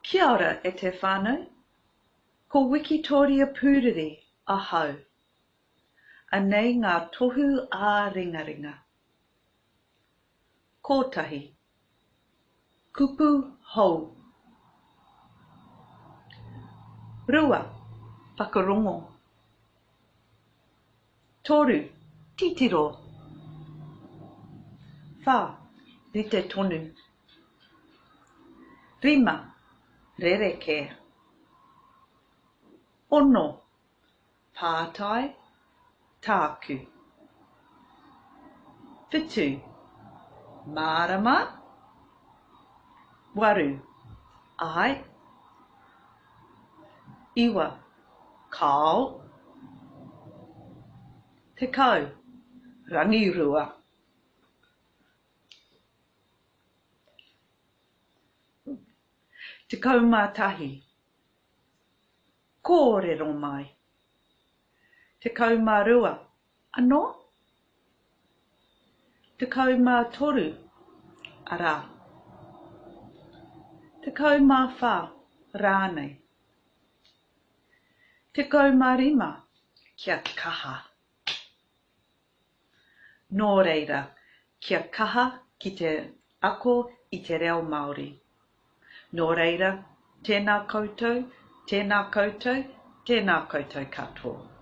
Kia ora e te whānau. Ko Wikitoria Pūriri ahau. Anei ngā tohu ā-ringaringa. Kōtahi. Kupu hou. Rua. Whakarongo. Toru. Titiro. Whā. Rite tonu. Rima, rerekē. Ono, pātai, tāku. Whitu, mārama. Waru, āe. Iwa, kāo. 10, rangirua. 11. Kōrero mai. 12. Anō? 13. Arā. 14. Rānei. 15. Kia kaha. Nō reira, kia kaha ki te ako i te reo Māori. Nō reira, tēnā koutou, tēnā koutou, tēnā koutou katoa.